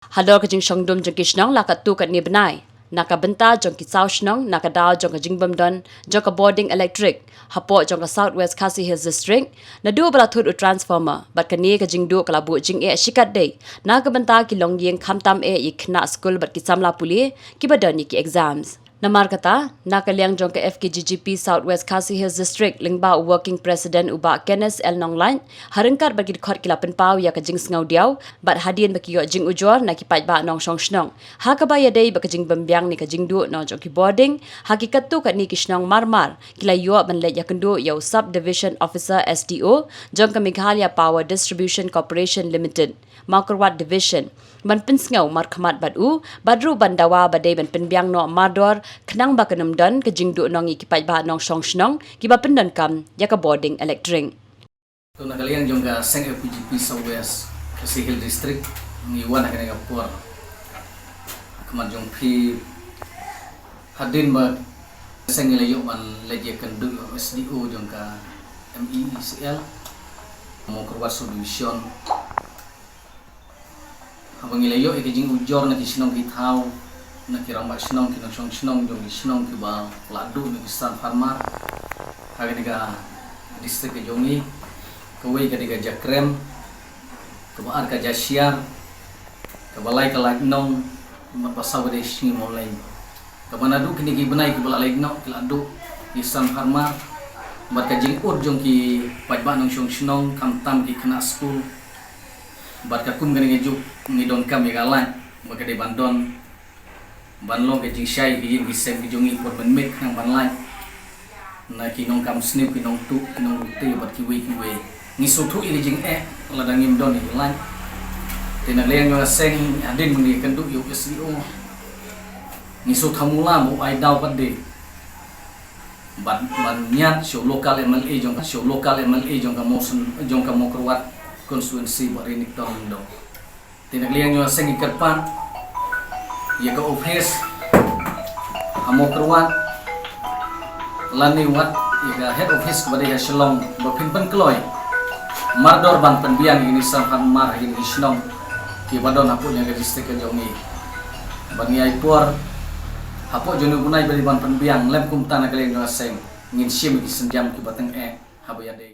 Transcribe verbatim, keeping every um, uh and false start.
Halor ka jingshongdum jong ki shnong la katto katne bnai, na ka bynta jong ki saw shnong, na ka daw jong ka jingbymdon jong ka bording elektrik hapoh jong ka South West Khasi Hills District, naduh ba la thut u transformer, bad kane ka jingduh ka la buh jingeh shikatdei na ka bynta ki longïing, khamtam eh ïa ki khynnah skul bad ki samla pule kiba don ïa ki exams. Namar kata, na ka liang jong ka F K G G P South West Khasi Hills District, lyngba u Working President u Bah Kenneth L Nonglait, ha ryngkat bad ki dkhot ki la pynpaw ïa ka jingsngewdiaw, bad hadien ba ki ïoh jingujor na ki paidbah nongshong shnong ha kaba ïadei bad ka jingbymbiang ne ka jingduh noh jong ki bording ha ki katto katne ki shnong, mar mar ki la ïoh ban leit ïakynduh ïa u Sub Division Officer, S D O, jong ka Meghalaya Power Distribution Corporation Limited, Mawkyrwat Division, ban pynsngew markhmat bad u, bad ruh ban dawa ba dei ban pynbiang noh mardor, khnang ba kan ym don ka jingduh nong ïa ki paidbah nongshong shnong kiba pyndonkam ïa ka bording elektrik. To, na ka liang jong ka seng F K G G P South West Khasi Hills District, ngi wan ha kane ka por ha khmat jong phi, hadien ba seng ngi la ïoh ban leit ïakynduh ïa u S D O jong ka M E E C L, Mawkyrwat Subdivision. Haba ngi la ïoh ïa ka jingujor na ki shnong ki thaw, na ki rangbah shnong, ki nongshong shnong jong ki shnong kiba la duh na ki transformer ha kane ka district ka jong ngi. Kawei ka dei ka Jakrem, kaba ar ka Jashiar, kaba lai ka Laitnong, bad ba saw ka dei Sngi Mawleng. Kaba naduh kine ki bnai kiba la leit noh ki la duh ki transformer, bad ka jingud jong ki paidbah nongshong shnong, khamtam ki khynnah skul. Bad ka kum kane ka juk ngi donkam ïa ka light ba ka dei ban don, ban long ka jingshai ki ïing ki sem ki jong ngi por mynmiet, khnang ban lait na ki nongkam sniew, ki nongtuh, ki nonglute bad kiwei kiwei. Ngi sngewthuh ïa ka jingeh lada ngim don ïa ka light. Te na ka liang jong ka seng, hadien ba ngi ïakynduh ïa u S D O, ngi sngewthuh mula ba u ai daw pat de ban, ban ñiad sha u local M L A jong ka, sha u local M L A jong ka Mawsyn, jong ka Mawkyrwat constituency, Bah Rinikton Lyngdoh. Te na ka liang jong ka seng ngi kyrpad ïa ka office ha Mawkyrwat, lane wat ïa ka head office kaba dei ha Shillong, ba phin pynkloi mardor ban pynbiang ïa kine ki transformer ha kine ki shnong kiba don hapoh jong ka district ka jong ngi. Bad ngi ai por hapoh jong une u bnai ba dei ban pynbiang, lym kumta na ka liang jong ka seng ngin shim ïa ki sienjam kiba tyngeh haba ïadei.